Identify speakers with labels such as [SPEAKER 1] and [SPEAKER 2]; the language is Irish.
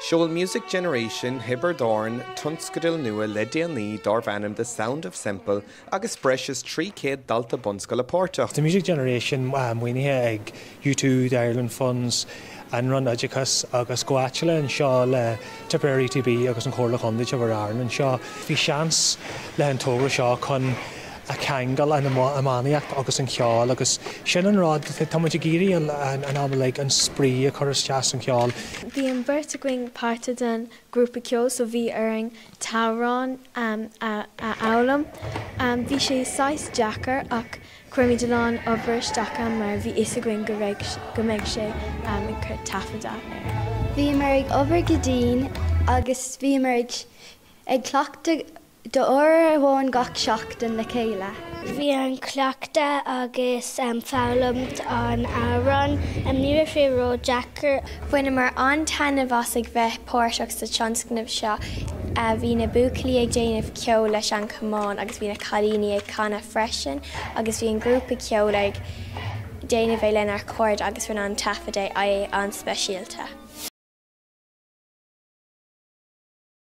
[SPEAKER 1] Sheol Music Generation Thiobraid Árann tionscadal nua le déanaí darb ainm The Sound of Semple agus breis is 300 dalta bunscoile páirteach.
[SPEAKER 2] Tá Music Generation maoinithe ag U2, the Ireland Funds, an Roinn Oideachais agus go háitiúil anseo le Tipperary ETB agus an Chomhairle Chontae Tiobraid Árann anseo. Bhí seans le an togra seo chun a cheangal an iománaíocht agus an ceol agus sin an rud, tá muid ag iarraidh an am uilig an spraoi a chur isteach san cheol.
[SPEAKER 3] Bhí an bheirt againn páirteach den ghrúpa ceoil so bhí orainn t-amhrán a fhoghlaim. Bhí sé saghas deacair ach chuir muid a lán obair isteach ann mar bhí fhios againn go raibh go mbeidh sé ag cur taifeadadh air.
[SPEAKER 4] Bhíomar ag obair go dian agus bhíomar ag ag cleachtadh d'uair amháin gach seachtain le chéile.
[SPEAKER 5] Bhí an cleachtadh agus foghlaim an amhrán, ní raibh sé ró-deacair.
[SPEAKER 3] Bhaineamar an-taitneamh as ag bheith páirteach sa tionscnamh seo. Bhí na buachaillí ag déanamh ceoil leis an chamán agus bhí na cailíní ag canadh freisin agus bhí an grúpa ceoil ag déanamh é lenár cairde agus rinne an taifead é an-speisialta.